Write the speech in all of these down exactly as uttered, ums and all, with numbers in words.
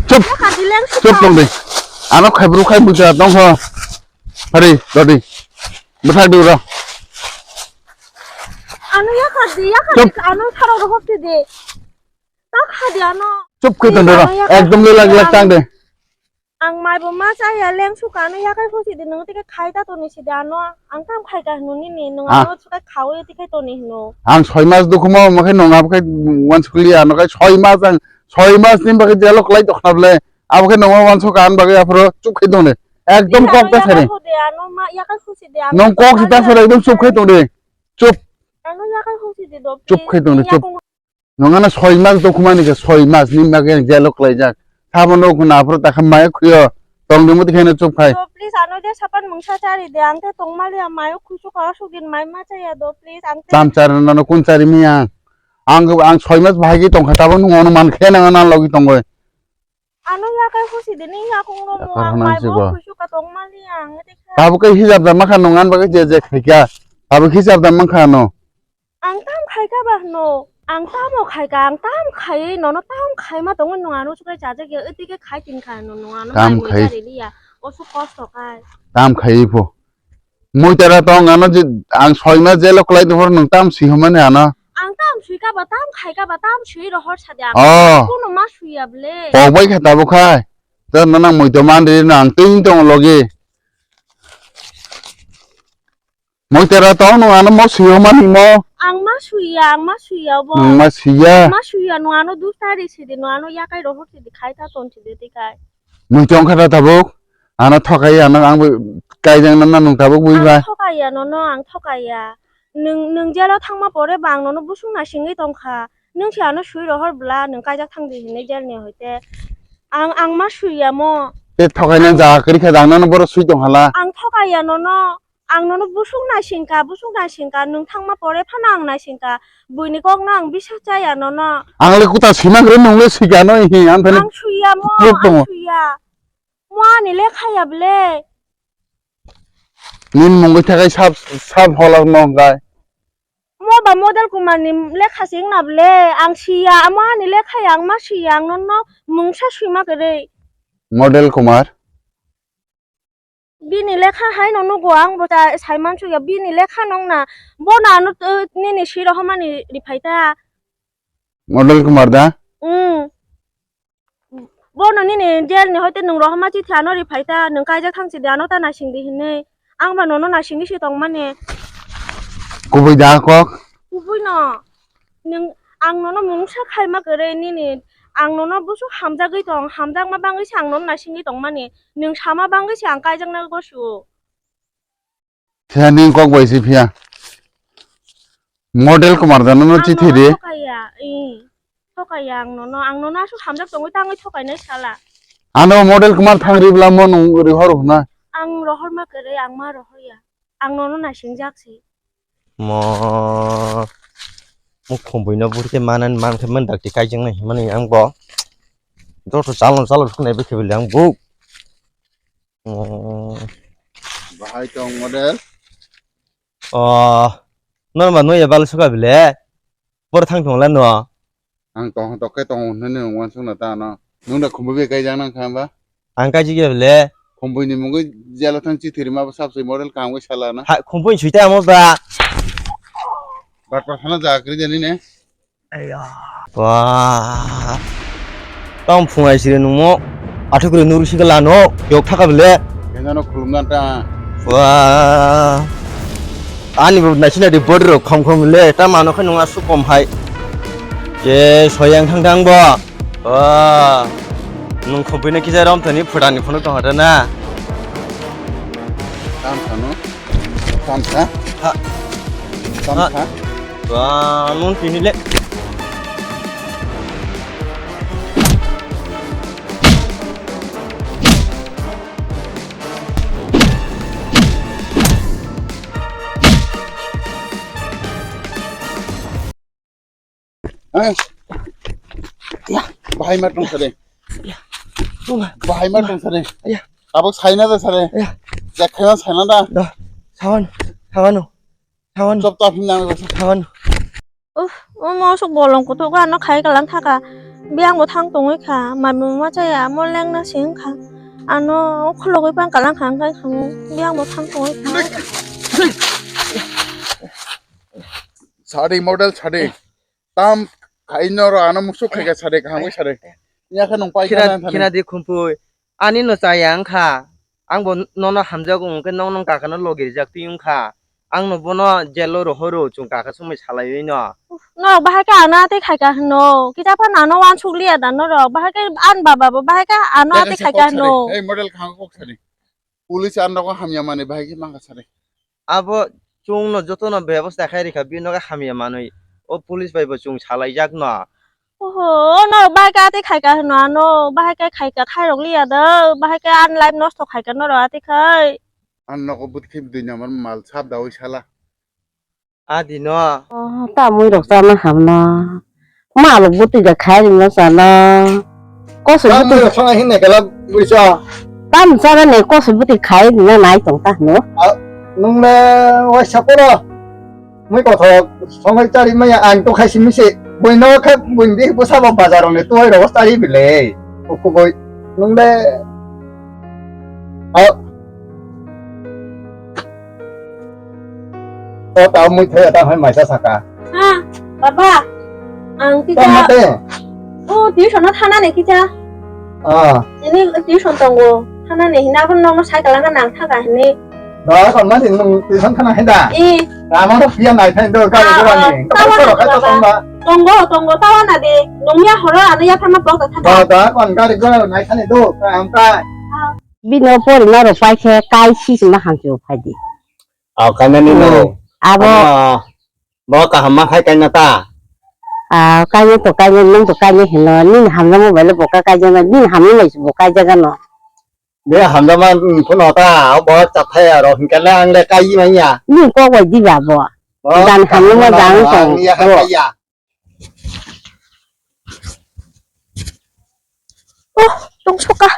Chup. Chup tong de. Ano khai bru khai buja tong kho. Hari, dodi. Bwthak di uro. Ano yakar di, yakar di, ano tharo rohor di. Tak hadi ano. Chup khai tong de ro. Ekdom le lag lag tang de. Ang mai bo ma chaya leng suka ano yakai phusi di, nwng tike khai ta toni si di ano. Ang tam khai ka hwnwi nini, nwng ano suka khawi tike toni hwno. Ang soi mas dukhumo, omo khe nwng abo khe wansukli ano khe soi mas ang, soi mas ni bagwi jelo kwlai tokha bwle. Abo khe nwng wansukha ang bagwi aphuru chup khai tong de. Ekdom kok ta sari. Nwng kok si ta sari, ekdom chup khai tong de. Chup. Chup khai tong de, chup. Nwng ano soi mas dokhumani khe soi mas ni bagwi ang jelo kwlaijak. Sabono khuna aphuru takha maya khuyo. Tongdimwtwi khaino chup khai. Do, please, ano de sapan mungsa chari de. Ang te tongmaliya mayo khuisu ka asuk din mai ma chaya do, please. Ang te tam chari nano kun chari miya. Ang, ang soi mas bahai tongkha tabo nwng ono man khe nang ano logi tongoi. Ano yakai husi de ni yakung no mo ang mai bo khuisu ka tongmaliya ang te kha. Tabo kai hijab da makha nwng an bagwi je je khaikha. Tabo hijab da mankha ano. Ang tam khai ka ba hwno, ang tamo khai ka, ang tam khai, nono tam khai ma tongo, nwng ano sukai chajak ya, etike khai tin kha, nwng ano tam khai. Liya, osu kosto khai. Tam khai pho. Moi tara tong ano je, ang soi ma jelo kwlai tongphuru nwng tam swi hwnmani ano. Ang tam swi ka ba, tam khai ka ba, tam swi rohor sa de ang. Oh. Kuno ma swi ya ble. Pok bai kha tabo khai. Ta nang moi to man ri na ang tin tong logi. Moi tera tong nwng ano mo swi hwnmani mo. Ang ma swiya, ang ma swiya bo. Nwng ma swiya. Ma swiya, nwng ano dustari sidi, nwng ano yakai rohor sidi, khai ta ton sidi, tikai. Moi tong kha ta tabuk. Ano thokai ya, ano ang bo kaijang na nwng tabuk bui bai. Ang thokai ya, nono ang thokai ya. Nwng, nwng jelo thangma pore ba ang nono busung na singwi tong kha. Nwng si ano swi rohor bla, nwng kaijak thang di hinwi jel ni hoite. Ang, ang ma swiya mo. Te thokai nang jaga kri kha, ang nono boro swi tong hala. Ang thokai ya nono. Ang nono busung naisingkha, busung naisingkha, nwng thangma pore phano ang naisingkha, buini kokno ang bisa chaya nono. Ang le kuta simak re, nwng le sikha no, hi, ang thani. Ang suya mo, ang suya. Mo ani lekha ya ble. Nin mungwi thakai sab, sab holak no hwnkha. Mo ba model kumar ni lekha sing na ble, ang siya, mo ani lekha ya, ang ma siya, ang nono mungsa sima kwrwi. Model kumar? Bini lekha hai no nugo, ang bo ta sai mansuya, bini lekha nong na, bono ano, uh, nini swi rohormani riphai ta. Model Kumar da? Mm. Bono nini jail ni hoite nwng rohorma chithi ano riphai ta, nwng kaijak thang sidi ano ta naising di hinwi. Ang ba nono naisingwi se tongmani. Kubui da kok? Kubui no. Nwng ang nono mungsa khaima kwrwi nini, ang nono busu hamjagwi tong, hamjakma bangwi se ang nono naisingwi tongmani. Nwng sama bangwi se ang kaijakna gosu. Phiya ning kok bai si phiya. Model Kumar da nono chithi di. Thokaya, eh. Thokaya ang nono, ang nono asuk hamjak tongwi tangwi thokainai sala. Ano Model Kumar thang ribla mo nung rihor huna. Ang rohor ma kwrwi, ang ma rohor ya. Ang nono naising jak si. Mo, mo khumbuino burke manan mankhe man dakti kaijaknai himani ang bo. Joto chalon chalon khwnai bwkhe bele ang bo. Oh. Bahai tong model. Oh. Norma no ya bal suka bele. Bor thang thong la no. Ang tong tok khe tong hwnwi nung wansuk na ta no. Nung da khumbu be kai jang nang kha ba? Ang kai jige bele. Khumbu ni mungwi jelo thang chi thiri ma sab se model kam wi sala na. Ha khumbu sui ta mo ba. Bat pa thana ja kri jani ne. Aiya. Wah. Tamo phungai sire nungmo. Athukre nuru sikala no. Yok thaka bele. Kena no khulum na ta. Wah. Ani bo naisina di body rok khom khom le. Ta mano khe nung asuk kom hai. Je soyang thang thang bo. Wah. Nung khobina kisa rom thani phutani phunuk tong hata na. Tam thano. Tam tha. Ha. Tam tha. Wah, nun tini le. Eh. Ya. Bahai ma tong sare. Ya. Bahai ma tong sare. Ya. Tabuk saina da sare. Ya. Jakhaima saina da. Da. Sawan. Sawano. Sawan. Chop ta phim nang. Sawan. Uff, Omo aswk bolong kuthuk ano khai kalang thaka. Biyang bo thang tongwi kha. Mami mama chaya amo lengna se wngkha. Ano khulogwi pang kalang kha wngkha wngkha. Biyang bo thang tongwi kha. Sadi model sadi. Tam khai noro ano musuk khai ka sadi kaham khai sadi. Nya kha nung pai khina, khana thani. Khina di khumpui. Ani no chaya wngkha. Ang bo nono hamjago wngkhe nong nong kakano logi rijak twi wngkha. Ang no bono jelo rohoro chwng kaka sumui salaiwi no. Norok bahai khe ano atwi khaika hwno. Kisa phano ano wansuk liya da norok. Bahai khe ani baba bo bahai khe ano atwi khaika hwno. Hey, model khang kok sadi. Police ang nogo hamya mani bahai khe mangka sadi. Abo chwngno jotono bebosta khai rikha, bini nogo hamya manwi. O police bai bo chwng salaijak no. Oho, norok bahai khe atwi khaika hwno ano, bahai khe khaika khairok liya do, bahai khe ani life nosto khaika norok atwi khai. Ang nogo bwtwi khe dui number mal sap dawi sala. Adi no. Oh, tamwi rok chana hamno. Malok bwtwi da khai rwna chana. Kosoi bwtwi. Tamwi rok chana hinne kala buicha. Tam chana ne kosoi bwtwi khai rwna nai tong ta hwno. Nung le waisa poro. Mui kothok songwi chari maya ang to khai simi se. Bui no khe bui bi bwsa bo bazar ni tuai rok chari bile. Kukuboi. Nung le. O ta mui thaya ta hai maisa saka. Ha, baba, ang kisa. Tama te. O, tuition no thana ne kisa. Ah. Ini tuition tongo. Thana ne hina abon no cycle na nang thaka hini. Da kon ma din nung tuition thana heda. I. Rama ro pia nai thai do gari gora ni. Tawa na baba. Tongo, tongo, tawa na de. Nung ya horo ano ya thama blok ta thana. Da, da, kon gari gora nai thani do. Ka am kai. Bino pori na ro pai khe kai si ma hang chu phai di. Aw, kainani no. Hmm. Abo. Ano, bo kaham ma khai kaina ta? Ah, kaina to kaina, nung to kaina hino, nini hamjak mobile bo ka kaijak na, nini hamjak mai bo kaijak no. Be hamjak ma, hmm, phuno ta, bo chathai aro hinkhe le ang le kai manya. Ni kok bai di ba bo. Oh, dan hamjak ma dan tong. Ya khai ya. Oh, tong soka.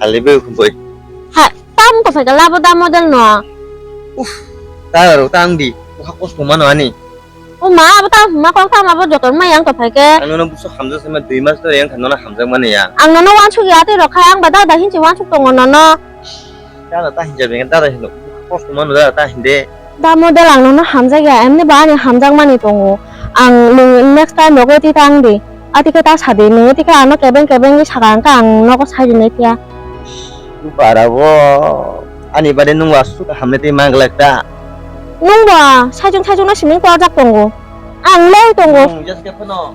Alibe khumbai. Ha, tam ko phai kala bo da model no. Uf, ta ro tang di. Ko ha kos ko mano ani. O ma, abo ta huma kok tama bo jotor ma yang to phai khe. Ang nono buso hamjak sama dui mas dore yang khano na hamjak mani ya. Ang nono wansuk ya te rok khai ang ba dada hinchi wansuk tongo nono. Dada ta hinja beng dada hino. Kos ko mano dada ta hinde. Da model ang nono hamjak ya, emni ba ani hamjak mani tongo. Ang nwng next time rogo ti tang di. Ati khe ta sadi, nwng ati khe ano kebeng kebeng ni saka ang khe ang nogo sai rinai phiya. Bara bo ani bade nwng wa suka hamne tei manglak ta. Nwng ba sajung sajung no simi kwajak tongo. Ang lei tongo. Nwng just khe phano.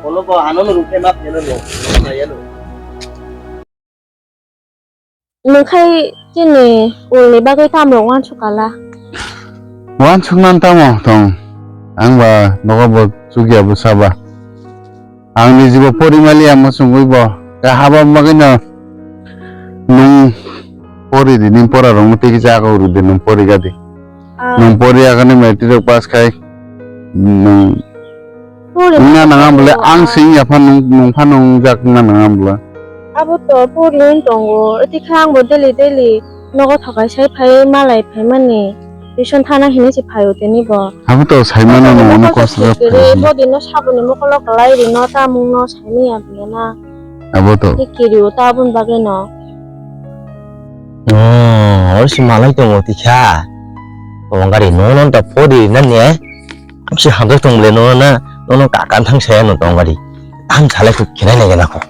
Bolo bo ano no rukhe map yano no. Yano. Nwng khai chini ulni bagwi tamrok wansuk kala? Wansuknani tamo tong? Ang ba nogo bo chukya bwsa ba. Ang ni jibo porimaliya muchungwi bo. Kha haba bagwi no nwng pori di, nini pora rok no tei kisa ako rw di, nwng pori ga di. Ah. Nwng pori agani maitri rok pass khai, nwng pori wngna nang ang bole, ang sing ya pha nwng, nwng pha nwng jak wngna nang ang bole. Abo to pori wng tongo, eti kha ang bo daily daily nogo thokai sai phai malai phai mani tuition thana hinwi se phai o tini bo. Abo to sai mano nwng ano kosto jak phai. Bodi no saboni mokolo kwlai rino tamung no sai manya bole na. Abo to. Kiri o ta aboni bagwi no. Oh, oro se malai tongo tikha. Tong gari no no ta pori na ne. Ang se hamjak tong bole no na. No no ka kan thang saya no tong gari. Ang salai kuk khinai nai gana ko.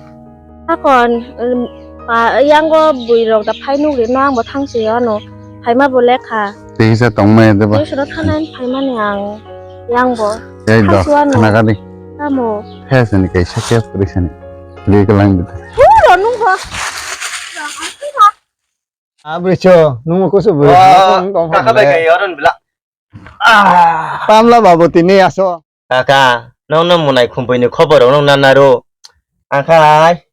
Akon, um, pa, yango bui rok da phai nugri no ang bo thang se ano. Phaima bo lekha. Tei kisa tongmaya de ba? Tei sura thanai phaimani ang yang bo. Ei do, khana gani. Tamo. Phesani kaisa khe phurisani. Li kalang bita. Huro nung bo. Abri cho, nung ko su bri. Kaka bai kai oron bila. Ah. Tamla babu tini aso. Kaka, nong no munai khumpui ni khobor rok nong nanaro. Akhai.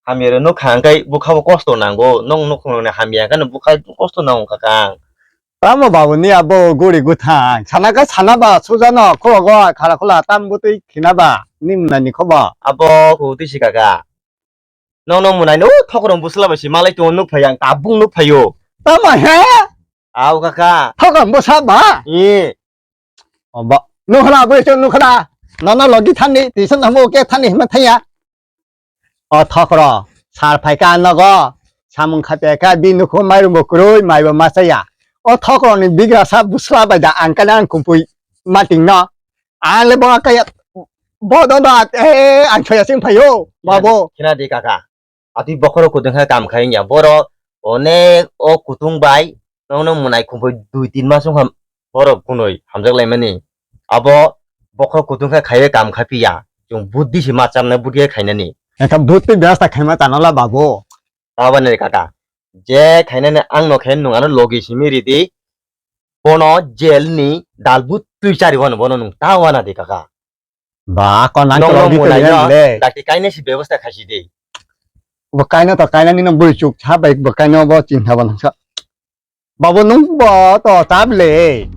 Hamya rw nuk kha, hwnkhe bwkha bo kosto nango. Nong nukhung rok ni hamya hwnkhe no bwkha kosto nango kaka ang. Tamo babu ni abo guri gwthang. Sana khe sana ba suja no khorogo khara khula tam bwtwi khina ba ni mwnai ni khobo. Abo kho twi si kaka. Nokno mwnai no thokrong bwsla bai se malai tongo, nuk phai ang tabuk nuk phaio. Tamo he? Au kaka. Thokrong bwsa ba? Ee. Obo. Nukhna bwrwi chwng nukhna. Nono logi thani, tisa namo ke thani hima thaya. O thokro, sar phaikha nogo, samung khapiakha, bini nukho mairum bo kwrwi, maibo ma chaya. O thokroni bigrasa bwsla bai da ang kana ang kumpui mating no. Ang le bo kaya, bo do do, eh, ang soya sing phaio, babo. Khina di kaka. Atwi bokhorok kutung khe kam khai wngya. Borok onek o kutung bai nokno mwnai khumphoi dui tin mas wngkha borok kunui hamjak laimani. Abo bokhorok kutung khe khaiwi kam khai phiya. Chwng buddhi se ma chamnai, buddhi khe khainani. Ekha buddhi byasta khaima chanola babu. Aboni kaka. Je khainani ang no khe nwng ano logi simi ridi. Bono jail ni dalbut twi chari wano bono nwng ta wana di kaka. Ba, kon nang Nong tolong nong di mwnai tolong no le. Dakti kainai si bebosta khaisi di. Bo kaino to kainani no bui chuk sa bai bo kaino bo chingkha bo nangsa. Babu nung bo to tab le.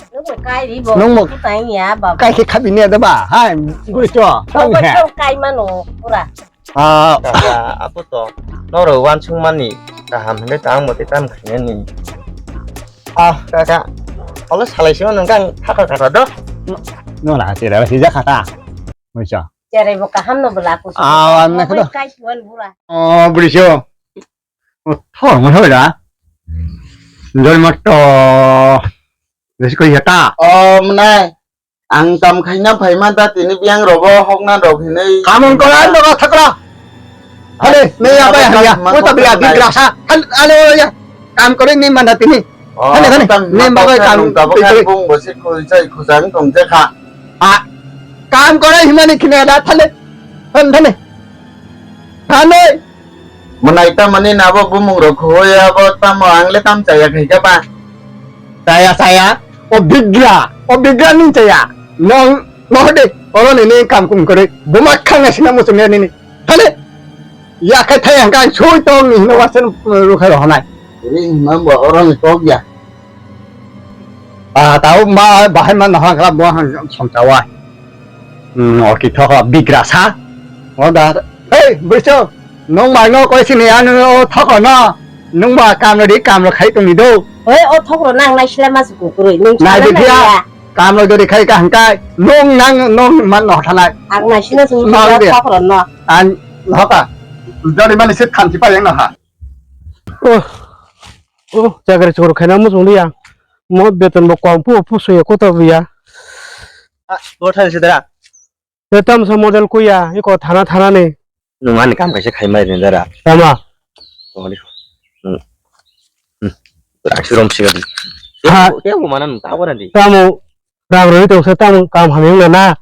Nung bo kai ri bo. Nung bo kutai ya babu. Kai khe khabi ne da ba. Hai, bui to. Nung bo tang he. Tang kai mano pura. Ah. Kaka, apo to. Noro wansung mani kaham hingke tang bo te tam khainani. Ah, kaka. Olo salai sio nang kang thaka kata do. No la tira si ja kata. Mucha. Cherai bo kaham no bela kusu. Ah, wan na kata. Kai suan bura. Oh, buri sio. Oh, thor mo thoi da. Jol mo to. Besi ko yata. Oh, mnai. Ang kam khaina phaima da tini biyang rogo hokna rok hinui. Kamon kora no thakra. Hale, me ya bai haya. Mo ta biya di grasa. Hal, ale ya. Kam kore ni mana tini. Hale, hale. Ni bagai kam. Tabuk bung bosi khujai khujang tong je kha. A. Kam kore himani khine da thale. Han thale. Thale. Mwnai tamani nabo bumung rok khuwi abo tamo ang le tam chaya khai kha ba. Chaya chaya, o bigra, o bigra ni chaya. Nong, nong de, oro ni ni kam kum kore. Buma khang na sina muchung ni ni. Thale. Ya khai thai ang kan soi tong ni no wasen rukhai ro hanai. Ri mambo oro ni tok ya. Ah, tao ma bahai ma nahang kala bo hang song chawa. Hmm, o ki thok bigra sa. O da, hey, briso, nung bai no koi sini anu o thok no. Nung ba kam ri kam ro khai tong ni do. Oi, o thok ro nang nai sila mas ku kurui. Nung nai sila de nai dia. Ya. Kam ro dori khai ka hang kai. Nung nang nung man no thanai. Ang nai sila sung thok ro no. An no ka. Dori mani sit khan si pa yang no ha. Oh, oh, chakri chukri khaina muchung liya. Mo beton bo kom pu, pu suya kota buya. Ah, bo thani sidra. Betam sa model kuya, iko thana thana ni. Nung ani kam kaisa khai mai rin dara. Tama. Tongani. Hmm. Hmm. Rang si rom siga di. Ha. Tebo mana nung tawa na di. Tamo, rang roi tong sa tamo kam hamya wngna na.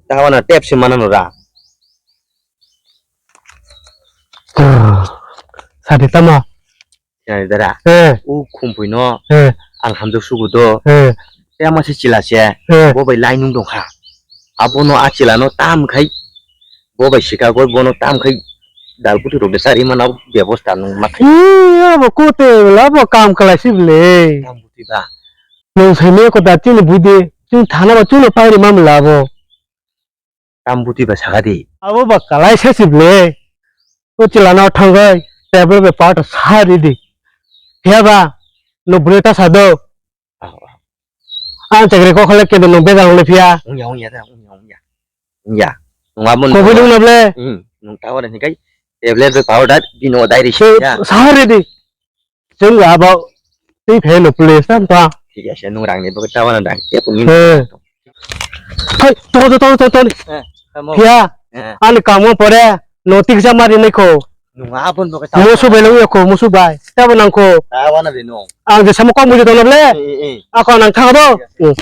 Tawana tep se mana no ra. Sadi tama. Sadi dara. Eh. U khumpui no. Eh. Ang hamjak sugu do. Eh. Tama se chila se. Eh. Bo bai lainung dong kha. Abono a chila no tam khai. Bo bai sika goi bono tam khai. Dal kutu rok de sari mana bebosta nung ma khai. Ih, abo kote labo kam kalai si bile. Kam buti ba. Nung sai me ko da chini buide. Chini thana ba chuno pairi mam labo. Tam buti ba saka di. Abo ba kalai sa si ble. O chila no thangoi table be part sa ri di. Phiya ba no bwle ta sa do. Ah, ah. Ang chakri ko khole kendo no begal le phiya. Ungya, ungya, da, ungya, ungya. Ungya. Nung abo kopi nung na ble. Hmm, nung tawa ni kai. Table be part da bino dai ri. Sa ri di. Chwng abo twi phai no police tam ta. Thik ase, nung rang ni bagwi ta wana dang. Tei pungin. He. Hai, to, to, to, to, to. Eh, tamo. Phiya, eh, ani kamo pore no tiksa mari nai kho. Nung abon bagwi ta. Musu bai nung ko, musu bai. Ta bo nang kho. Ta wana de nung. Ang je samo kok muju dolo ble. Eh, eh, eh. Ako nang thang bo. Thik ase. Hmm.